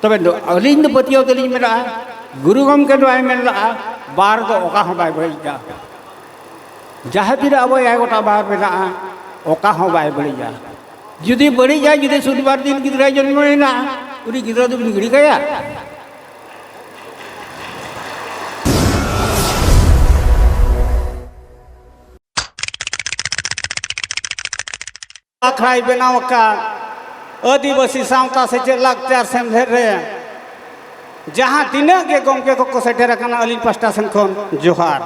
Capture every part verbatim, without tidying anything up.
ᱛᱚᱵᱮ ᱫᱚ ᱟᱹᱞᱤᱧ ᱫᱚ ᱯᱟᱹᱛᱭᱟᱹᱣ ᱛᱟᱹᱞᱤᱧ ᱢᱮᱱᱟᱜᱼᱟ, ᱜᱩᱨᱩ ᱜᱚᱢᱠᱮ ᱫᱚ ᱵᱟᱭ ᱢᱮᱱ ᱞᱟᱜᱼᱟ, ᱵᱟᱨ ᱫᱚ ᱚᱠᱟ ᱦᱚᱸ ᱵᱟᱭ ᱵᱟᱹᱲᱤᱡ ᱫᱟ᱾ ᱡᱟᱦᱟᱸ ᱛᱤᱱᱟᱹᱜ ᱟᱵᱚ ᱮᱭᱟᱭ ᱜᱚᱴᱟ ᱵᱟᱨ ᱢᱮᱱᱟᱜᱼᱟ, ᱚᱠᱟ ᱦᱚᱸ ᱵᱟᱭ ᱵᱟᱹᱲᱤᱡᱟ᱾ ᱡᱩᱫᱤ ᱵᱟᱹᱲᱤᱡᱟ, ᱡᱩᱫᱤ ᱥᱚᱱᱤᱵᱟᱨ ᱫᱤᱱ ᱜᱤᱫᱽᱨᱟᱹᱭ ᱡᱚᱱᱢᱚᱭᱮᱱᱟ, ᱩᱱᱤ ᱜᱤᱫᱽᱨᱟᱹ ᱫᱚᱵᱤᱱ ᱜᱤᱰᱤ ᱠᱟᱭᱟ? ᱟᱠᱷᱲᱟᱭ ᱵᱮᱱᱟᱣ ᱟᱠᱟᱫ ᱟᱹᱫᱤᱵᱟᱹᱥᱤ ᱥᱟᱶᱛᱟ ᱥᱮᱪᱮᱫ ᱞᱟᱠᱪᱟᱨ ᱥᱮᱢᱞᱮᱫ ᱨᱮ ᱡᱟᱦᱟᱸ ᱛᱤᱱᱟᱹᱜ ᱜᱮ ᱜᱚᱢᱠᱮ ᱠᱚᱠᱚ ᱥᱮᱴᱮᱨ ᱟᱠᱟᱱᱟ, ᱟᱹᱞᱤᱧ ᱯᱟᱥᱴᱟ ᱥᱮᱱ ᱠᱷᱚᱱ ᱡᱚᱦᱟᱨ᱾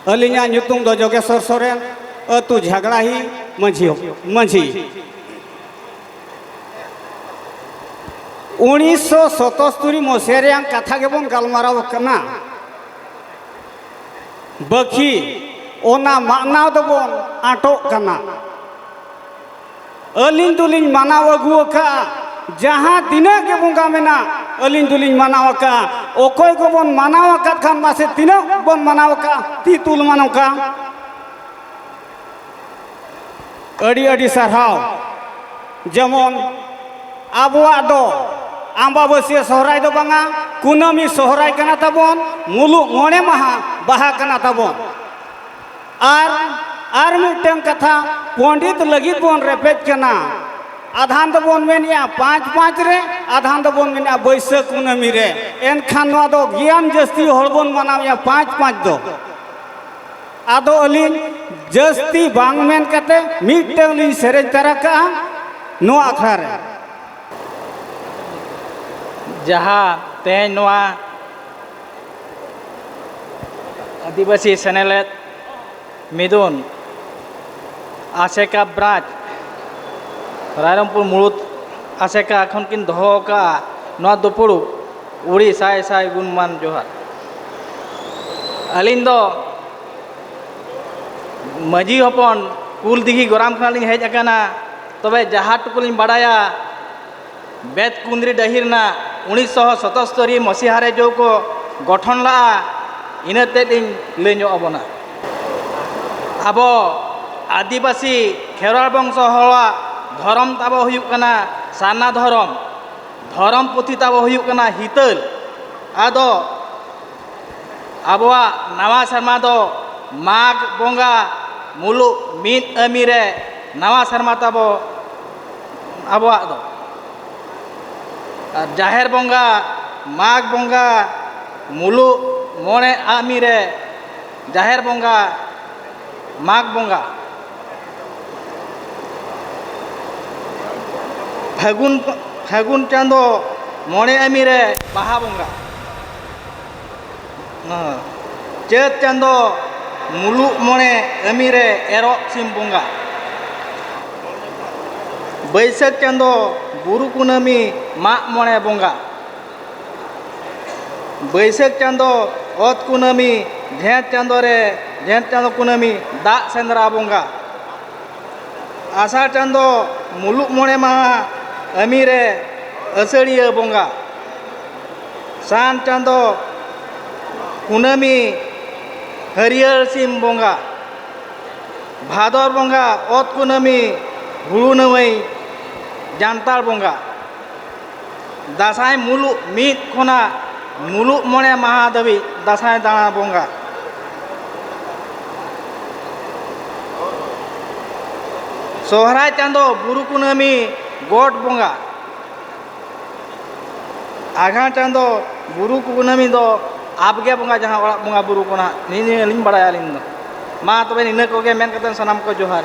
ᱟᱹᱞᱤᱧᱟᱜ ᱧᱩᱛᱩᱢ ᱫᱚ ᱡᱳᱜᱮᱥᱣᱚᱨ ᱥᱚᱨᱮᱱ, ᱟᱹᱛᱩ ᱡᱷᱟᱜᱽᱲᱟᱦᱤ, ᱢᱟᱹᱡᱷᱤ ᱦᱚᱯ-, ᱢᱟᱹᱡᱷᱤ᱾ ᱩᱱᱤᱥᱥᱚ ᱥᱚᱛᱚᱥᱛᱩᱨᱤ ᱢᱚᱥᱤᱦᱟ ᱨᱮᱭᱟᱜ ᱠᱟᱛᱷᱟ ᱜᱮᱵᱚᱱ ᱜᱟᱞᱢᱟᱨᱟᱣ ᱠᱟᱱᱟ᱾ ᱵᱟᱹᱠᱤ ᱚᱱᱟ ᱢᱟᱱᱟᱣ ᱫᱚᱵᱚᱱ ᱟᱸᱴᱚᱜ ᱠᱟᱱᱟ᱾ ᱟᱹᱞᱤᱧ ᱫᱚᱞᱤᱧ ᱢᱟᱱᱟᱣ ᱟᱹᱜᱩ ᱟᱠᱟᱫᱼᱟ, ᱡᱟᱦᱟᱸ ᱛᱤᱱᱟᱹᱜ ᱜᱮ ᱵᱚᱸᱜᱟ ᱢᱮᱱᱟᱜ, ᱟᱹᱞᱤᱧ ᱫᱚᱞᱤᱧ ᱢᱟᱱᱟᱣ ᱟᱠᱟᱫᱼᱟ᱾ ᱚᱠᱚᱭ ᱠᱚᱵᱚᱱ ᱢᱟᱱᱟᱣ ᱟᱠᱟᱫ ᱠᱷᱟᱱ, ᱢᱟᱥᱮ ᱛᱤᱱᱟᱹᱜ ᱵᱚᱱ ᱢᱟᱱᱟᱣ ᱟᱠᱟᱫᱼᱟ, ᱛᱤ ᱛᱩᱞ ᱢᱟ ᱱᱚᱝᱠᱟ᱾ ᱟᱹᱰᱤ ᱟᱹᱰᱤ ᱥᱟᱨᱦᱟᱣ᱾ ᱡᱮᱢᱚᱱ ᱟᱵᱚᱣᱟᱜ ᱫᱚ ᱟᱢᱵᱟᱵᱟᱹᱥᱭᱟᱹ ᱥᱚᱦᱨᱟᱭ ᱫᱚ ᱵᱟᱝᱟ, ᱠᱩᱱᱟᱹᱢᱤ ᱥᱚᱦᱨᱟᱭ ᱠᱟᱱᱟ ᱛᱟᱵᱚᱱ, ᱢᱩᱞᱩᱜ ᱢᱚᱬᱮ ᱢᱟᱦᱟ ᱵᱟᱦᱟ ᱠᱟᱱᱟ ᱛᱟᱵᱚᱱ᱾ ᱟᱨ, ᱟᱨ ᱢᱤᱫᱴᱟᱝ ᱠᱟᱛᱷᱟ, ᱯᱚᱸᱰᱤᱛ ᱞᱟᱹᱜᱤᱫ ᱵᱚᱱ ᱨᱮᱯᱮᱡ ᱠᱟᱱᱟ᱾ ᱟᱫᱷᱟᱱ ᱫᱚᱵᱚᱱ ᱢᱮᱱᱮᱜᱼᱟ ᱯᱟᱸᱪ ᱯᱟᱸᱪ ᱨᱮ, ᱟᱫᱷᱟᱱ ᱫᱚᱵᱚᱱ ᱢᱮᱱᱮᱜᱼᱟ ᱵᱟᱹᱭᱥᱟᱹᱠᱷ ᱠᱩᱱᱟᱹᱢᱤ ᱨᱮ᱾ ᱮᱱᱠᱷᱟᱱ ᱱᱚᱣᱟ ᱫᱚ ᱜᱮᱭᱟᱱ ᱡᱟᱹᱥᱛᱤ ᱦᱚᱲ ᱵᱚᱱ ᱢᱟᱱᱟᱣᱮᱜᱼᱟ ᱯᱟᱸᱪ ᱯᱟᱸᱪ ᱫᱚ᱾ ᱟᱫᱚ ᱟᱹᱞᱤᱧ ᱡᱟᱹᱥᱛᱤ ᱵᱟᱝ ᱢᱮᱱ ᱠᱟᱛᱮ ᱢᱤᱫᱴᱟᱝ ᱞᱤᱧ ᱥᱮᱨᱮᱧ ᱛᱟᱨᱟ ᱠᱟᱜᱼᱟ ᱱᱚᱣᱟ ᱟᱠᱷᱲᱟ ᱨᱮ᱾ ᱡᱟᱦᱟᱸ ᱛᱮᱦᱮᱧ ᱱᱚᱣᱟ ᱟᱹᱫᱤᱵᱟᱹᱥᱤ ᱥᱮᱱᱮᱞᱮᱫ ᱢᱤᱫᱩᱱ ᱟᱥᱮᱠᱟ ᱵᱨᱟᱧᱪ ᱨᱟᱭᱨᱚᱝᱯᱩᱨ ᱢᱩᱲᱩᱫ ᱟᱥᱮᱠᱟ ᱠᱷᱚᱱ ᱠᱤᱱ ᱫᱚᱦᱚ ᱟᱠᱟᱫᱼᱟ ᱱᱚᱣᱟ ᱫᱩᱯᱩᱲᱩᱵ, ᱩᱲᱤ ᱥᱟᱭ ᱥᱟᱭ ᱜᱩᱱᱢᱟᱱ ᱡᱚᱦᱟᱨ᱾ ᱟᱹᱞᱤᱧ ᱫᱚ ᱢᱟᱹᱡᱷᱤ ᱦᱚᱯᱚᱱ ᱠᱩᱞᱫᱤᱜᱷᱤ ᱜᱚᱨᱟᱢ ᱠᱷᱚᱱᱟᱜ ᱞᱤᱧ ᱦᱮᱡ ᱟᱠᱟᱱᱟ᱾ ᱛᱚᱵᱮ ᱡᱟᱦᱟᱸ ᱴᱩᱠᱩ ᱞᱤᱧ ᱵᱟᱲᱟᱭᱟ, ᱵᱮᱛᱠᱩᱸᱫᱽᱨᱤ ᱰᱟᱹᱦᱤ ᱨᱮᱱᱟᱜ ᱩᱱᱤᱥᱥᱚ ᱥᱚᱛᱚᱥᱛᱚᱨᱤ ᱢᱚᱥᱤᱦᱟ ᱨᱮ ᱡᱚ ᱠᱚ ᱜᱚᱴᱷᱚᱱ ᱞᱟᱜᱼᱟ, ᱤᱱᱟᱹ ᱛᱮᱫ ᱤᱧ ᱞᱟᱹᱭ ᱧᱚᱜ ᱟᱵᱚᱱᱟ᱾ ᱟᱵᱚ ᱟᱹᱫᱤᱵᱟᱹᱥᱤ ᱠᱷᱮᱨᱣᱟᱲ ᱵᱚᱝᱥᱚ ᱦᱚᱲᱟᱜ ᱫᱷᱚᱨᱚᱢ ᱛᱟᱵᱚ ᱦᱩᱭᱩᱜ ᱠᱟᱱᱟ ᱥᱟᱨᱱᱟ ᱫᱷᱚᱨᱚᱢ᱾ ᱫᱷᱚᱨᱚᱢ ᱯᱩᱛᱷᱤ ᱛᱟᱵᱚ ᱦᱩᱭᱩᱜ ᱠᱟᱱᱟ ᱦᱤᱛᱟᱹᱞ᱾ ᱟᱫᱚ ᱟᱵᱚᱣᱟᱜ ᱱᱟᱣᱟ ᱥᱮᱨᱢᱟ ᱫᱚ ᱢᱟᱜᱽ ᱵᱚᱸᱜᱟ ᱢᱩᱞᱩᱜ ᱢᱤᱫ ᱟᱹᱢᱤ ᱨᱮ ᱱᱟᱣᱟ ᱥᱮᱨᱢᱟ ᱛᱟᱵᱚ ᱟᱵᱚᱣᱟᱜ ᱫᱚ᱾ ᱟᱨ ᱡᱟᱦᱮᱨ ᱵᱚᱸᱜᱟ ᱢᱟᱜᱽ ᱵᱚᱸᱜᱟ ᱢᱩᱞᱩᱜ ᱢᱚᱬᱮ ᱟᱹᱢᱤ ᱨᱮ ᱡᱟᱦᱮᱨ ᱵᱚᱸᱜᱟ ᱢᱟᱜᱽ ᱵᱚᱸᱜᱟ᱾ ᱯᱷᱟᱹᱜᱩᱱ, ᱯᱷᱟᱹᱜᱩᱱ ᱪᱟᱸᱫᱚ ᱢᱚᱬᱮ ᱟᱹᱢᱤ ᱨᱮ ᱵᱟᱦᱟ ᱵᱚᱸᱜᱟ᱾ ᱦᱮᱸ᱾ ᱪᱟᱹᱛ ᱪᱟᱸᱫᱚ ᱢᱩᱞᱩᱜ ᱢᱚᱬᱮ ᱟᱹᱢᱤ ᱨᱮ ᱮᱨᱚᱜ ᱥᱤᱢ ᱵᱚᱸᱜᱟ᱾ ᱵᱟᱹᱭᱥᱟᱹᱠᱷ ᱪᱟᱸᱫᱚ ᱵᱩᱨᱩ ᱠᱩᱱᱟᱹᱢᱤ ᱢᱟᱜ ᱢᱚᱬᱮ ᱵᱚᱸᱜᱟ᱾ ᱵᱟᱹᱭᱥᱟᱹᱠᱷ ᱪᱟᱸᱫᱚ ᱚᱛ ᱠᱩᱱᱟᱹᱢᱤ, ᱡᱷᱮᱸᱴ ᱪᱟᱸᱫᱚ ᱨᱮ, ᱡᱷᱮᱸᱴ ᱪᱟᱸᱫᱚ ᱠᱩᱱᱟᱹᱢᱤ ᱫᱟᱜ ᱥᱮᱸᱫᱽᱨᱟ ᱵᱚᱸᱜᱟ᱾ ᱟᱥᱟᱲ ᱪᱟᱸᱫᱚ ᱢᱩᱞᱩᱜ ᱢᱚᱬᱮ ᱢᱟᱦᱟ ᱟᱹᱢᱤ ᱨᱮ ᱟᱹᱥᱟᱹᱲᱤᱭᱟᱹ ᱵᱚᱸᱜᱟ᱾ ᱥᱟᱱ ᱪᱟᱸᱫᱚ ᱠᱩᱱᱟᱹᱢᱤ ᱦᱟᱹᱨᱭᱟᱹᱲ ᱥᱤᱢ ᱵᱚᱸᱜᱟ᱾ ᱵᱷᱟᱫᱚᱨ ᱵᱚᱸᱜᱟ ᱚᱛ ᱠᱩᱱᱟᱹᱢᱤ ᱦᱩᱲᱩ ᱱᱟᱹᱣᱟᱹᱭ ᱡᱟᱱᱛᱟᱲ ᱵᱚᱸᱜᱟ᱾ ᱫᱟᱸᱥᱟᱭ ᱢᱩᱞᱩᱜ ᱢᱤᱫ ᱠᱷᱚᱱᱟᱜ ᱢᱩᱞᱩᱜ ᱢᱚᱬᱮ ᱢᱟᱦᱟ ᱫᱷᱟᱹᱵᱤᱡ ᱫᱟᱸᱥᱟᱭ ᱫᱟᱬᱟ ᱵᱚᱸᱜᱟ᱾ ᱥᱚᱦᱨᱟᱭ ᱪᱟᱸᱫᱚ ᱵᱩᱨᱩ ᱠᱩᱱᱟᱹᱢᱤ ᱜᱚᱴ ᱵᱚᱸᱜᱟ᱾ ᱟᱸᱜᱷᱟᱲ ᱪᱟᱸᱫᱚ ᱵᱩᱨᱩ ᱠᱩᱱᱟᱹᱢᱤ ᱫᱚ ᱟᱵᱜᱮ ᱵᱚᱸᱜᱟ, ᱡᱟᱦᱟᱸ ᱚᱲᱟᱜ ᱵᱚᱸᱜᱟ ᱵᱩᱨᱩ ᱠᱚ ᱱᱟᱦᱟᱜ, ᱱᱤᱭᱟᱹ ᱱᱤᱭᱟᱹ ᱞᱤᱧ ᱵᱟᱲᱟᱭᱟ ᱟᱹᱞᱤᱧ ᱫᱚ᱾ ᱢᱟ ᱛᱚᱵᱮ ᱱᱤᱱᱟᱹ ᱠᱚᱜᱮ ᱢᱮᱱ ᱠᱟᱛᱮ ᱥᱟᱱᱟᱢ ᱠᱚ ᱡᱚᱦᱟᱨ᱾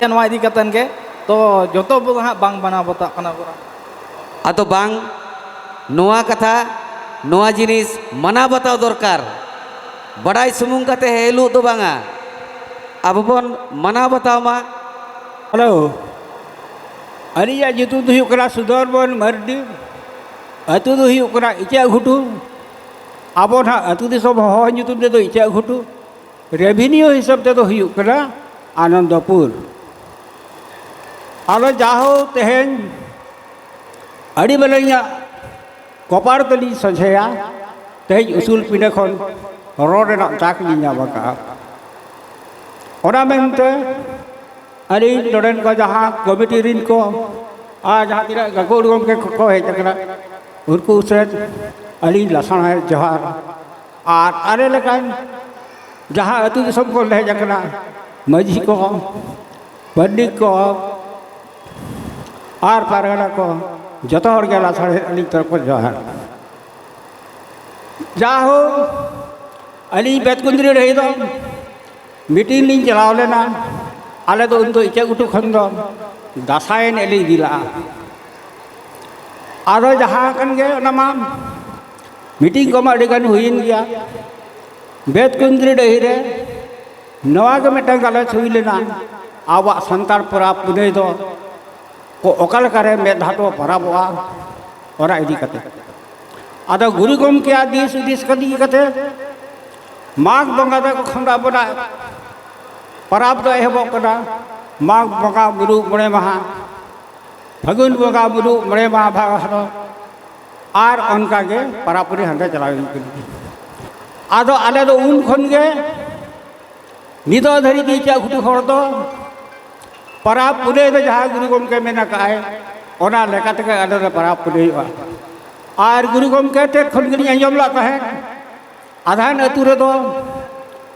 ᱱᱚᱣᱟ ᱤᱫᱤ ᱠᱟᱛᱮᱱ ᱜᱮ ᱛᱚ ᱡᱚᱛᱚ ᱵᱚ ᱦᱟᱸᱜ ᱵᱟᱝ ᱢᱟᱱᱟᱣ ᱵᱟᱛᱟᱜ ᱠᱟᱱᱟ ᱵᱚᱱ᱾ ᱟᱫᱚ ᱵᱟᱝ, ᱱᱚᱣᱟ ᱠᱟᱛᱷᱟ, ᱱᱚᱣᱟ ᱡᱤᱱᱤᱥ ᱢᱟᱱᱟᱣ ᱵᱟᱛᱟᱣ ᱫᱚᱨᱠᱟᱨ᱾ ᱵᱟᱰᱟᱭ ᱥᱩᱢᱩᱝ ᱠᱟᱛᱮ ᱦᱮᱡ ᱦᱤᱞᱳᱜ ᱫᱚ ᱵᱟᱝᱟ, ᱟᱵᱚ ᱵᱚᱱ ᱢᱟᱱᱟᱣ ᱵᱟᱛᱟᱣ ᱢᱟ᱾ ᱦᱮᱞᱳ, ᱟᱹᱞᱤᱧᱟᱜ ᱧᱩᱛᱩᱢ ᱫᱚ ᱦᱩᱭᱩᱜ ᱠᱟᱱᱟ ᱥᱩᱫᱚᱨᱵᱚᱱ ᱢᱟᱨᱰᱤ᱾ ᱟᱹᱛᱩ ᱫᱚ ᱦᱩᱭᱩᱜ ᱠᱟᱱᱟ ᱤᱪᱟᱹᱜ ᱜᱷᱩᱴᱩ᱾ ᱟᱵᱚ ᱱᱟᱦᱟᱜ ᱟᱹᱛᱩ ᱫᱤᱥᱚᱢ ᱦᱚᱦᱚ ᱧᱩᱛᱩᱢ ᱛᱮᱫᱚ ᱤᱪᱟᱹᱜ ᱜᱷᱩᱴᱩ᱾ ᱨᱮᱵᱷᱤᱱᱤᱭᱩ ᱦᱤᱥᱟᱹᱵ ᱛᱮᱫᱚ ᱦᱩᱭᱩᱜ ᱠᱟᱱᱟ ᱟᱱᱚᱱᱫᱚᱯᱩᱨ᱾ ᱟᱫᱚ ᱡᱟᱦᱳ, ᱛᱮᱦᱮᱧ ᱟᱹᱰᱤ ᱢᱟᱨᱟᱝᱟᱜ ᱠᱚᱯᱟᱲ ᱛᱟᱹᱞᱤᱧ ᱥᱚᱡᱷᱮᱭᱟ᱾ ᱛᱮᱦᱮᱧ ᱩᱥᱩᱞ ᱯᱤᱸᱰᱟᱹ ᱠᱷᱚᱱ ᱨᱚᱲ ᱨᱮᱱᱟᱜ ᱰᱟᱠ ᱞᱤᱧ ᱧᱟᱢ ᱟᱠᱟᱫᱼᱟ᱾ ᱚᱱᱟ ᱢᱮᱱᱛᱮ ᱟᱹᱞᱤᱧ ᱱᱚᱰᱮᱱ ᱠᱚ ᱡᱟᱦᱟᱸ ᱠᱚᱢᱤᱴᱤ ᱨᱤᱱ ᱠᱚ ᱟᱨ ᱡᱟᱦᱟᱸ ᱛᱤᱱᱟᱹᱜ ᱜᱟᱹᱠᱷᱩᱲ ᱜᱚᱢᱠᱮ ᱠᱚᱠᱚ ᱦᱮᱡ ᱟᱠᱟᱱᱟ, ᱩᱱᱠᱩ ᱥᱮᱫ ᱟᱹᱞᱤᱧ ᱞᱟᱥᱟᱬᱦᱮᱫ ᱡᱚᱦᱟᱨ᱾ ᱟᱨ ᱟᱞᱮ ᱞᱮᱠᱟᱱ ᱡᱟᱦᱟᱸ ᱟᱹᱛᱩ ᱫᱤᱥᱚᱢ ᱠᱷᱚᱱ ᱞᱮ ᱦᱮᱡ ᱟᱠᱟᱱᱟ, ᱢᱟᱹᱡᱷᱤ ᱠᱚ, ᱯᱟᱱᱰᱤᱛ ᱠᱚ ᱟᱨ ᱯᱟᱨᱜᱟᱱᱟ ᱠᱚ, ᱡᱚᱛᱚ ᱦᱚᱲ ᱜᱮ ᱞᱟᱥᱟᱬᱦᱮᱫ ᱟᱹᱞᱤᱧ ᱛᱚᱨᱚᱯ ᱠᱷᱚᱱ ᱡᱚᱦᱟᱨ᱾ ᱡᱟᱦᱳᱠ, ᱟᱹᱞᱤᱧ ᱵᱮᱛᱠᱩᱸᱫᱽᱨᱤ ᱰᱟᱹᱦᱤ ᱫᱚ ᱢᱤᱴᱤᱝ ᱞᱤᱧ ᱪᱟᱞᱟᱣ ᱞᱮᱱᱟ᱾ ᱟᱞᱮ ᱫᱚ ᱩᱱᱫᱚ ᱤᱪᱟᱹᱜ ᱜᱷᱩᱴᱩ ᱠᱷᱚᱱ ᱫᱚ ᱫᱟᱸᱥᱟᱭ ᱮᱱᱮᱡ ᱞᱮ ᱤᱫᱤ ᱞᱟᱜᱼᱟ᱾ ᱟᱫᱚ ᱡᱟᱦᱟᱸ ᱠᱟᱱ ᱜᱮ, ᱚᱱᱟ ᱢᱟ ᱢᱤᱴᱤᱝ ᱠᱚᱢᱟ ᱟᱹᱰᱤ ᱜᱟᱱ ᱦᱩᱭᱮᱱ ᱜᱮᱭᱟ᱾ ᱵᱮᱛᱠᱩᱸᱫᱽᱨᱤ ᱰᱟᱹᱦᱤ ᱨᱮ ᱱᱚᱣᱟ ᱜᱮ ᱢᱤᱫᱴᱟᱝ ᱜᱟᱞᱚᱪ ᱦᱩᱭ ᱞᱮᱱᱟ, ᱟᱵᱚᱣᱟᱜ ᱥᱟᱱᱛᱟᱲ ᱯᱚᱨᱚᱵᱽ ᱯᱩᱱᱟᱹᱭ ᱫᱚ ᱠᱚ ᱚᱠᱟ ᱞᱮᱠᱟᱨᱮ ᱢᱮᱫ ᱫᱷᱟᱣ ᱵᱚ ᱯᱚᱨᱚᱵᱚᱜᱼᱟ, ᱚᱱᱟ ᱤᱫᱤ ᱠᱟᱛᱮ᱾ ᱟᱫᱚ ᱜᱩᱨᱩ ᱜᱚᱢᱠᱮᱭᱟᱜ ᱫᱤᱥ ᱦᱩᱫᱤᱥ ᱠᱟᱛᱮ ᱤᱫᱤ ᱠᱟᱛᱮ ᱢᱟᱜᱽ ᱵᱚᱸᱜᱟ ᱫᱚ ᱠᱷᱚᱱ ᱟᱵᱚᱱᱟᱜ ᱯᱚᱨᱚᱵᱽ ᱫᱚ ᱮᱦᱚᱵᱚᱜ ᱠᱟᱱᱟ᱾ ᱢᱟᱜᱽ ᱵᱚᱸᱜᱟ ᱢᱩᱞᱩᱜ ᱢᱚᱬᱮ ᱢᱟᱦᱟ, ᱯᱷᱟᱹᱜᱩᱱ ᱵᱚᱸᱜᱟ ᱢᱩᱞᱩᱜ ᱢᱚᱬᱮ ᱢᱟᱦᱟ ᱵᱷᱟᱜᱟᱣ, ᱟᱨ ᱚᱱᱠᱟ ᱜᱮ ᱯᱚᱨᱚᱵᱽ ᱯᱩᱱᱟᱹᱭ ᱦᱟᱸᱰᱮ ᱪᱟᱞᱟᱣ ᱦᱩᱭᱩᱜ ᱠᱟᱱᱟ᱾ ᱟᱫᱚ ᱟᱞᱮ ᱫᱚ ᱩᱱ ᱠᱷᱚᱱ ᱜᱮ ᱱᱤᱛᱚᱜ ᱫᱷᱟᱹᱨᱤᱡ ᱜᱮ ᱤᱪᱟᱹᱜ ᱜᱷᱩᱴᱩ ᱦᱚᱲ ᱫᱚ ᱯᱚᱨᱚᱵᱽ ᱯᱩᱱᱟᱹᱭ ᱫᱚ ᱡᱟᱦᱟᱸ ᱜᱩᱨᱩ ᱜᱚᱢᱠᱮ ᱢᱮᱱ ᱟᱠᱟᱫᱼᱟᱭ, ᱚᱱᱟ ᱞᱮᱠᱟ ᱛᱮᱜᱮ ᱟᱞᱮ ᱫᱚ ᱯᱚᱨᱚᱵᱽ ᱯᱩᱱᱟᱹᱭᱚᱜᱼᱟ᱾ ᱟᱨ ᱜᱩᱨᱩ ᱜᱚᱢᱠᱮ ᱴᱷᱮᱱ ᱠᱷᱚᱱ ᱜᱮᱞᱤᱧ ᱟᱸᱡᱚᱢ ᱞᱮᱫ ᱛᱟᱦᱮᱸᱫ, ᱟᱫᱷᱟᱱ ᱟᱹᱛᱩ ᱨᱮᱫᱚ,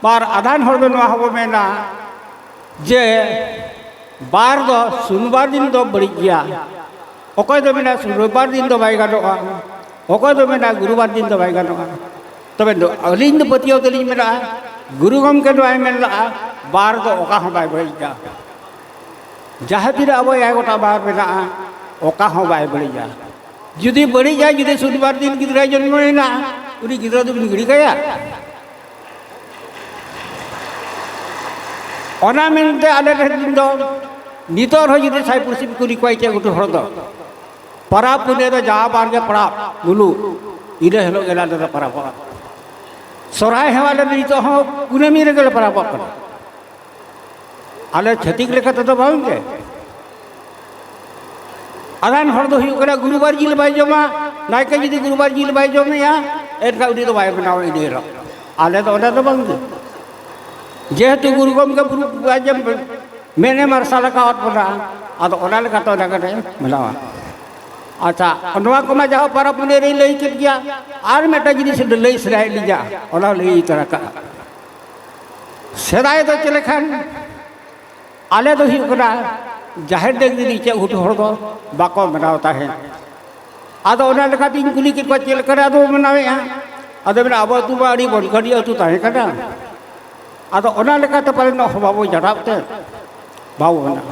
ᱟᱨ ᱟᱫᱷᱟᱱ ᱦᱚᱲ ᱫᱚ ᱱᱚᱣᱟ ᱦᱚᱸᱵᱚ ᱢᱮᱱᱟ ᱡᱮ ᱵᱟᱨ ᱫᱚ, ᱥᱩᱱᱵᱟᱨ ᱫᱤᱱ ᱫᱚ ᱵᱟᱹᱲᱤᱡ ᱜᱮᱭᱟ, ᱚᱠᱚᱭ ᱫᱚ ᱢᱮᱱᱟ ᱨᱳᱵᱵᱟᱨ ᱫᱤᱱ ᱫᱚ ᱵᱟᱭ ᱜᱟᱱᱚᱜᱼᱟ, ᱚᱠᱚᱭ ᱫᱚ ᱢᱮᱱᱟ ᱜᱩᱨᱩᱵᱟᱨ ᱫᱤᱱ ᱫᱚ ᱵᱟᱭ ᱜᱟᱱᱚᱜᱼᱟ᱾ ᱛᱚᱵᱮ ᱫᱚ ᱟᱹᱞᱤᱧ ᱫᱚ ᱯᱟᱹᱛᱭᱟᱹᱣ ᱫᱚᱞᱤᱧ ᱢᱮᱱᱟᱜᱼᱟ, ᱜᱩᱨᱩ ᱜᱚᱢᱠᱮ ᱱᱚᱣᱟᱭ ᱢᱮᱱ ᱞᱟᱜᱼᱟ, ᱵᱟᱨ ᱫᱚ ᱚᱠᱟ ᱦᱚᱸ ᱵᱟᱭ ᱵᱟᱹᱲᱤᱡ ᱜᱮᱭᱟ᱾ ᱡᱟᱦᱟᱸ ᱛᱤᱱᱟᱹᱜ ᱟᱵᱚ ᱮᱭᱟᱭ ᱜᱚᱴᱟ ᱵᱟᱨ ᱢᱮᱱᱟᱜᱼᱟ, ᱚᱠᱟ ᱦᱚᱸ ᱵᱟᱭ ᱵᱟᱹᱲᱤᱡᱟ᱾ ᱡᱩᱫᱤ ᱵᱟᱹᱲᱤᱡᱟ, ᱡᱩᱫᱤ ᱥᱩᱱᱵᱟᱨ ᱫᱤᱱ ᱜᱤᱫᱽᱨᱟᱹ ᱡᱚᱱᱢᱚᱭᱮᱱᱟ, ᱩᱱᱤ ᱜᱤᱫᱽᱨᱟᱹ ᱫᱚᱵᱤᱱ ᱜᱤᱰᱤ ᱠᱟᱭᱟ? ᱚᱱᱟ ᱢᱮᱱᱛᱮ ᱟᱞᱮ ᱨᱮᱱ ᱫᱚ ᱱᱤᱛᱚᱜ ᱨᱮᱦᱚᱸ ᱡᱩᱫᱤ ᱥᱟᱭ ᱯᱩᱲᱥᱤ ᱠᱩᱞᱤ ᱠᱚᱣᱟ, ᱤᱪᱟᱹᱜ ᱜᱷᱩᱴᱩ ᱦᱚᱲ ᱫᱚ ᱯᱟᱨᱟᱵᱽ ᱯᱩᱱᱟᱹᱭ ᱫᱚ ᱡᱟᱦᱟᱸ ᱵᱟᱨ ᱜᱮ ᱯᱟᱨᱟᱵᱽ ᱢᱩᱞᱩᱜ, ᱤᱱᱟᱹ ᱦᱤᱞᱳᱜ ᱜᱮ ᱟᱞᱮ ᱫᱚ ᱯᱟᱨᱟᱵᱚᱜᱼᱟ᱾ ᱥᱚᱨᱦᱟᱭ ᱦᱚᱸ ᱟᱞᱮ ᱫᱚ ᱱᱤᱛᱚᱜ ᱦᱚᱸ ᱠᱩᱱᱟᱹᱢᱤ ᱨᱮᱜᱮ ᱞᱮ ᱯᱟᱨᱟᱵᱚᱜ ᱠᱟᱱᱟ᱾ ᱟᱞᱮ ᱪᱷᱟᱹᱛᱤᱠ ᱞᱮᱠᱟ ᱛᱮᱫᱚ ᱵᱟᱝ ᱜᱮ᱾ ᱟᱫᱷᱟᱱ ᱦᱚᱲ ᱫᱚ ᱦᱩᱭᱩᱜ ᱠᱟᱱᱟ ᱜᱩᱨᱩᱵᱟᱨ ᱡᱤᱞ ᱵᱟᱭ ᱡᱚᱢᱟ, ᱱᱟᱭᱠᱮ ᱡᱩᱫᱤ ᱜᱩᱨᱩᱵᱟᱨ ᱡᱤᱞ ᱵᱟᱭ ᱡᱚᱢᱮᱭᱟ, ᱮᱱᱠᱷᱟᱱ ᱩᱱᱤ ᱫᱚ ᱵᱟᱭ ᱵᱮᱱᱟᱣᱟ ᱤᱱᱟᱹ ᱦᱤᱞᱳᱜ᱾ ᱟᱞᱮ ᱫᱚ ᱚᱸᱰᱮ ᱫᱚ ᱵᱟᱝ ᱜᱮ᱾ ᱡᱮᱦᱮᱛᱩ ᱜᱩᱨᱩ ᱜᱚᱢᱠᱮ ᱵᱩᱨᱩ ᱵᱟᱭ ᱡᱚᱢ, ᱢᱮᱱᱮ ᱢᱟᱨᱥᱟᱞ ᱟᱠᱟᱫ ᱵᱚᱱᱟ᱾ ᱟᱫᱚ ᱚᱱᱟ ᱞᱮᱠᱟᱛᱮ ᱚᱱᱟ ᱠᱟᱛᱮ ᱢᱮᱱᱟᱜᱼᱟ᱾ ᱟᱪᱪᱷᱟ, ᱱᱚᱣᱟ ᱠᱚᱢᱟ ᱡᱟᱦᱟᱸ ᱯᱚᱨᱚᱵᱽ ᱯᱩᱱᱟᱹᱭ ᱨᱮᱧ ᱞᱟᱹᱭ ᱠᱮᱫ ᱜᱮᱭᱟ, ᱟᱨ ᱢᱤᱫᱴᱟᱝ ᱡᱤᱱᱤᱥ ᱞᱟᱹᱭ ᱥᱟᱱᱟᱭᱮᱫ ᱞᱤᱧᱟ, ᱚᱱᱟ ᱞᱟᱹᱭ ᱩᱛᱟᱹᱨ ᱟᱠᱟᱫᱼᱟ᱾ ᱥᱮᱫᱟᱭ ᱫᱚ ᱪᱮᱫ ᱞᱮᱠᱷᱟᱱ ᱟᱞᱮ ᱫᱚ ᱦᱩᱭᱩᱜ ᱠᱟᱱᱟ ᱡᱟᱦᱮᱨ ᱰᱟᱹᱝᱨᱤ ᱫᱚ ᱤᱪᱟᱹᱜ ᱜᱷᱩᱴᱩ ᱦᱚᱲ ᱫᱚ ᱵᱟᱠᱚ ᱵᱮᱱᱟᱣ ᱛᱟᱦᱮᱸᱫ᱾ ᱟᱫᱚ ᱚᱱᱟ ᱞᱮᱠᱟᱛᱮᱧ ᱠᱩᱞᱤ ᱠᱮᱫ ᱠᱚᱣᱟ, "ᱪᱮᱫ ᱞᱮᱠᱟᱨᱮ ᱟᱫᱚ ᱵᱮᱱᱟᱣᱮᱫᱼᱟ?" ᱟᱫᱚ ᱢᱮᱱᱟ, "ᱟᱵᱚ ᱟᱹᱛᱩ ᱢᱟ ᱟᱹᱰᱤ ᱵᱚᱱᱠᱟᱹᱰᱤ ᱟᱹᱛᱩ ᱛᱟᱦᱮᱸ ᱠᱟᱱᱟ, ᱟᱫᱚ ᱚᱱᱟ ᱞᱮᱠᱟᱛᱮ ᱯᱟᱞᱮᱱ ᱦᱚᱸ ᱵᱟᱵᱚ ᱡᱟᱴᱟᱜ ᱛᱮ ᱵᱟᱵᱚ ᱵᱮᱱᱟᱣ᱾"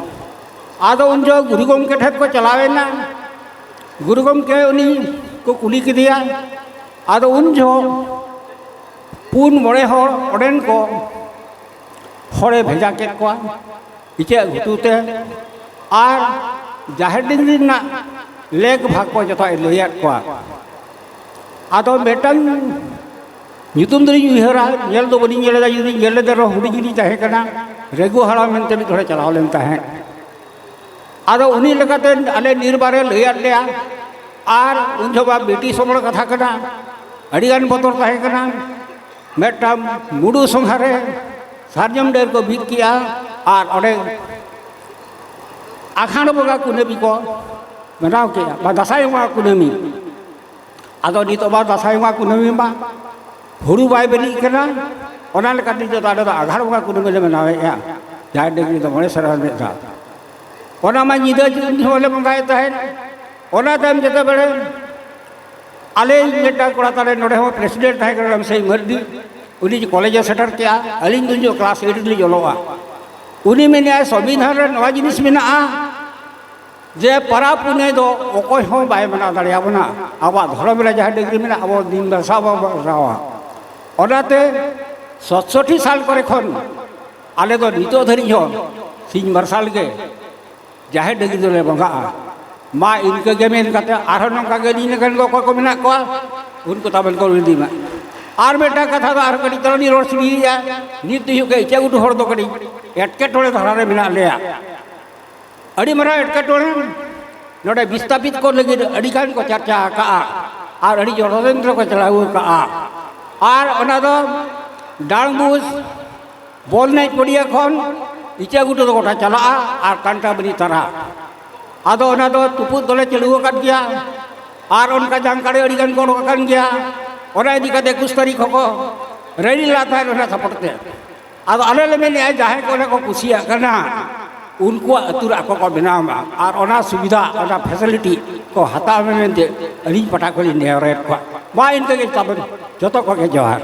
ᱟᱫᱚ ᱩᱱ ᱡᱚᱦᱚᱜ ᱜᱩᱨᱩ ᱜᱚᱢᱠᱮ ᱴᱷᱮᱱ ᱠᱚ ᱪᱟᱞᱟᱣᱮᱱᱟ᱾ ᱜᱩᱨᱩ ᱜᱚᱢᱠᱮ ᱩᱱᱤ ᱠᱚ ᱠᱩᱞᱤ ᱠᱮᱫᱮᱭᱟ᱾ ᱟᱫᱚ ᱩᱱ ᱡᱚᱦᱚᱜ ᱯᱩᱱ ᱢᱚᱬᱮ ᱦᱚᱲ ᱚᱸᱰᱮᱱ ᱠᱚ ᱦᱚᱲᱮ ᱵᱷᱮᱡᱟ ᱠᱮᱫ ᱠᱚᱣᱟ ᱤᱪᱟᱹᱜ ᱜᱷᱩᱴᱩ ᱛᱮ, ᱟᱨ ᱡᱟᱦᱮᱨ ᱰᱟᱹᱝᱨᱤ ᱨᱮᱱᱟᱜ ᱞᱮᱠ ᱵᱷᱟᱜᱽ ᱠᱚ ᱡᱚᱛᱚᱣᱟᱜ ᱮ ᱞᱟᱹᱭᱟᱫ ᱠᱚᱣᱟ᱾ ᱟᱫᱚ ᱢᱤᱫᱴᱟᱝ ᱧᱩᱛᱩᱢ ᱫᱚᱞᱤᱧ ᱩᱭᱦᱟᱹᱨᱟ, ᱧᱮᱞ ᱫᱚ ᱵᱟᱹᱞᱤᱧ ᱧᱮᱞ ᱮᱫᱟ, ᱡᱩᱫᱤᱧ ᱧᱮᱞ ᱞᱮᱫᱟ ᱨᱮᱦᱚᱸ ᱦᱩᱰᱤᱧ ᱜᱮᱞᱤᱧ ᱛᱟᱦᱮᱸ ᱠᱟᱱᱟ, ᱨᱟᱹᱜᱷᱩ ᱦᱟᱲᱟᱢ ᱢᱮᱱᱛᱮ ᱢᱤᱫ ᱦᱚᱲᱮ ᱪᱟᱞᱟᱣ ᱞᱮᱱ ᱛᱟᱦᱮᱸᱫ᱾ ᱟᱫᱚ ᱩᱱᱤ ᱞᱮᱠᱟᱛᱮ ᱟᱞᱮ ᱱᱤᱨᱵᱟᱨᱮ ᱞᱟᱹᱭᱟᱫ ᱞᱮᱭᱟ᱾ ᱟᱨ ᱩᱱ ᱡᱚᱦᱚᱜ ᱢᱟ ᱵᱤᱨᱤᱴᱤᱥ ᱚᱢᱚᱞ ᱠᱟᱛᱷᱟ ᱠᱟᱱᱟ, ᱟᱹᱰᱤᱜᱟᱱ ᱵᱚᱛᱚᱨ ᱛᱟᱦᱮᱸ ᱠᱟᱱᱟ᱾ ᱢᱤᱫᱴᱟᱝ ᱢᱩᱰᱩ ᱥᱚᱸᱜᱷᱟ ᱨᱮ ᱥᱟᱨᱡᱚᱢ ᱰᱟᱹᱨ ᱠᱚ ᱵᱤᱫ ᱠᱮᱜᱼᱟ, ᱟᱨ ᱚᱸᱰᱮ ᱟᱠᱷᱟᱱ ᱵᱚᱸᱜᱟ ᱠᱩᱱᱟᱹᱢᱤ ᱠᱚ ᱵᱮᱱᱟᱣ ᱠᱮᱜᱼᱟ, ᱵᱟ ᱫᱟᱸᱥᱟᱭ ᱵᱚᱸᱜᱟ ᱠᱩᱱᱟᱹᱢᱤ᱾ ᱟᱫᱚ ᱱᱤᱛᱚᱜ ᱢᱟ ᱫᱟᱸᱥᱟᱭ ᱵᱚᱸᱜᱟ ᱠᱩᱱᱟᱹᱢᱤ ᱢᱟ ᱦᱩᱲᱩ ᱵᱟᱭ ᱵᱤᱞᱤᱜ ᱠᱟᱱᱟ, ᱚᱱᱟ ᱞᱮᱠᱟᱛᱮ ᱱᱤᱛᱚᱜ ᱫᱚ ᱟᱞᱮ ᱫᱚ ᱟᱜᱷᱟᱲ ᱵᱚᱸᱜᱟ ᱠᱩᱱᱟᱹᱢᱤ ᱞᱮ ᱢᱟᱱᱟᱣᱮᱫᱼᱟ᱾ ᱡᱟᱦᱮᱨ ᱰᱟᱹᱝᱨᱤ ᱫᱚ ᱢᱚᱬᱮ ᱥᱮᱨᱢᱟ ᱨᱮ ᱢᱤᱫ ᱫᱷᱟᱣ᱾ ᱚᱱᱟ ᱢᱟ ᱧᱤᱫᱟᱹ ᱩᱱ ᱡᱚᱦᱚᱜ ᱞᱮ ᱵᱚᱸᱜᱟᱭᱮᱫ ᱛᱟᱦᱮᱸᱫ᱾ ᱚᱱᱟ ᱛᱟᱭᱚᱢ ᱡᱮᱛᱮ ᱵᱮᱲᱮ ᱟᱞᱮ ᱢᱤᱫᱴᱟᱝ ᱠᱚᱲᱟ ᱛᱟᱞᱮ ᱱᱚᱰᱮ ᱦᱚᱸ ᱯᱨᱮᱥᱤᱰᱮᱱᱴ ᱛᱟᱦᱮᱸ ᱠᱟᱱᱟ ᱨᱟᱢᱥᱟᱹᱭ ᱢᱟᱹᱨᱰᱤ, ᱩᱱᱤ ᱠᱚᱞᱮᱡᱽ ᱮ ᱥᱮᱴᱮᱨ ᱠᱮᱜᱼᱟ᱾ ᱟᱹᱞᱤᱧ ᱫᱚ ᱩᱱ ᱡᱚᱦᱚᱜ ᱠᱞᱟᱥ ᱮᱭᱤᱴ ᱨᱮᱞᱤᱧ ᱚᱞᱚᱜᱼᱟ᱾ ᱩᱱᱤ ᱢᱮᱱᱮᱫᱼᱟᱭ, "ᱥᱚᱝᱵᱤᱫᱷᱟᱱ ᱨᱮ ᱱᱚᱣᱟ ᱡᱤᱱᱤᱥ ᱢᱮᱱᱟᱜᱼᱟ ᱡᱮ ᱯᱟᱨᱟᱵᱽ ᱯᱩᱱᱟᱹᱭ ᱫᱚ ᱚᱠᱚᱭ ᱦᱚᱸ ᱵᱟᱭ ᱢᱟᱱᱟ ᱫᱟᱲᱮᱭᱟᱵᱚᱱᱟ, ᱟᱵᱚᱣᱟᱜ ᱫᱷᱚᱨᱚᱢ ᱨᱮ ᱡᱟᱦᱟᱸ ᱰᱟᱹᱝᱨᱤ ᱢᱮᱱᱟᱜᱼᱟ, ᱟᱵᱚ ᱫᱤᱱ ᱵᱮᱲᱟ ᱥᱟᱵ ᱵᱚᱱ ᱠᱚᱨᱟᱣᱟ᱾" ᱚᱱᱟᱛᱮ ᱥᱚᱛᱥᱚᱴᱴᱤ ᱥᱟᱞ ᱠᱚᱨᱮ ᱠᱷᱚᱱ ᱟᱞᱮ ᱫᱚ ᱱᱤᱛᱚᱜ ᱫᱷᱟᱹᱨᱤᱡ ᱦᱚᱸ ᱥᱤᱧ ᱢᱟᱨᱥᱟᱞ ᱜᱮ ᱡᱟᱦᱮᱨ ᱰᱟᱹᱝᱨᱤ ᱫᱚᱞᱮ ᱵᱚᱸᱜᱟᱜᱼᱟ᱾ ᱢᱟ ᱤᱱᱠᱟᱹ ᱜᱮ ᱢᱮᱱ ᱠᱟᱛᱮ ᱟᱨᱦᱚᱸ ᱱᱚᱝᱠᱟ ᱜᱮ ᱟᱹᱞᱤᱧ ᱞᱮᱠᱟᱱ ᱠᱚ ᱚᱠᱚᱭ ᱠᱚ ᱢᱮᱱᱟᱜ ᱠᱚᱣᱟ, ᱩᱱᱠᱩ ᱛᱟᱵᱮᱱ ᱠᱚ ᱤᱫᱤ ᱢᱟ᱾ ᱟᱨ ᱢᱤᱫᱴᱟᱝ ᱠᱟᱛᱷᱟ ᱫᱚ ᱟᱨᱦᱚᱸ ᱠᱟᱹᱴᱤᱡ ᱛᱟᱞᱟᱝ ᱞᱤᱧ ᱨᱚᱲ ᱥᱟᱰᱮᱭᱮᱫᱼᱟ᱾ ᱱᱤᱛ ᱫᱚ ᱦᱩᱭᱩᱜ ᱠᱟᱱᱟ ᱤᱪᱟᱹᱜ ᱜᱷᱩᱴᱩ ᱦᱚᱲ ᱫᱚ ᱠᱟᱹᱴᱤᱡ ᱮᱴᱠᱮᱴᱚᱬᱮ ᱫᱷᱟᱨᱟ ᱨᱮ ᱢᱮᱱᱟᱜ ᱞᱮᱭᱟ᱾ ᱟᱹᱰᱤ ᱢᱟᱨᱟᱝ ᱮᱴᱠᱮᱴᱚᱬᱮ ᱱᱚᱰᱮ ᱵᱤᱥᱛᱟᱯᱤᱛ ᱠᱚ ᱞᱟᱹᱜᱤᱫ ᱟᱹᱰᱤ ᱜᱟᱱ ᱠᱚ ᱪᱟᱨᱪᱟ ᱟᱠᱟᱜᱼᱟ ᱟᱨ ᱟᱹᱰᱤ ᱡᱚᱲᱚ ᱛᱚᱱᱛᱨᱚ ᱠᱚ ᱪᱟᱞᱟᱣ ᱟᱠᱟᱜᱼᱟ᱾ ᱟᱨ ᱚᱱᱟ ᱫᱚ ᱰᱟᱝᱵᱩᱥ ᱵᱚᱞ ᱮᱱᱮᱡ ᱯᱚᱲᱤᱭᱟ ᱠᱷᱚᱱ ᱤᱪᱟᱹᱜ ᱜᱷᱩᱴᱩ ᱫᱚ ᱜᱚᱴᱟ ᱪᱟᱞᱟᱜᱼᱟ ᱟᱨ ᱠᱟᱱᱴᱟᱵᱟᱹᱱᱤ ᱛᱟᱨᱟ᱾ ᱟᱫᱚ ᱚᱱᱟ ᱫᱚ ᱛᱩᱯᱩᱫ ᱫᱚᱞᱮ ᱪᱟᱹᱞᱩ ᱟᱠᱟᱫ ᱜᱮᱭᱟ᱾ ᱟᱨ ᱚᱱᱠᱟ ᱡᱟᱝᱠᱟᱲᱤ ᱟᱹᱰᱤ ᱜᱟᱱ ᱠᱚ ᱚᱰᱚᱠ ᱟᱠᱟᱱ ᱜᱮᱭᱟ᱾ ᱚᱱᱟ ᱤᱫᱤ ᱠᱟᱛᱮ ᱮᱠᱩᱥ ᱛᱟᱹᱨᱤᱠᱷ ᱦᱚᱸᱠᱚ ᱨᱮᱞᱤ ᱞᱟᱜ ᱛᱟᱦᱮᱸᱫ ᱚᱱᱟ ᱥᱟᱯᱚᱨᱴ ᱛᱮ᱾ ᱟᱫᱚ ᱟᱞᱮ ᱞᱮ ᱢᱮᱱᱮᱫᱼᱟ, ᱡᱟᱦᱟᱸᱭ ᱠᱚ ᱚᱱᱟ ᱠᱚ ᱠᱩᱥᱤᱭᱟᱜ ᱠᱟᱱᱟ, ᱩᱱᱠᱩᱣᱟᱜ ᱟᱹᱛᱩ ᱨᱮ ᱟᱠᱚ ᱠᱚ ᱵᱮᱱᱟᱣ ᱢᱟ ᱟᱨ ᱚᱱᱟ ᱥᱩᱵᱤᱫᱷᱟ, ᱚᱱᱟ ᱯᱷᱮᱥᱤᱞᱤᱴᱤ ᱠᱚ ᱦᱟᱛᱟᱣ ᱢᱟ ᱢᱮᱱᱛᱮ ᱟᱹᱞᱤᱧ ᱯᱟᱦᱴᱟ ᱠᱷᱚᱱ ᱞᱤᱧ ᱱᱮᱦᱚᱨᱮᱫ ᱠᱚᱣᱟ᱾ ᱢᱟ ᱤᱱᱠᱟᱹ ᱜᱮ ᱛᱟᱵᱚᱱ, ᱡᱚᱛᱚ ᱠᱚᱜᱮ ᱡᱚᱦᱟᱨ᱾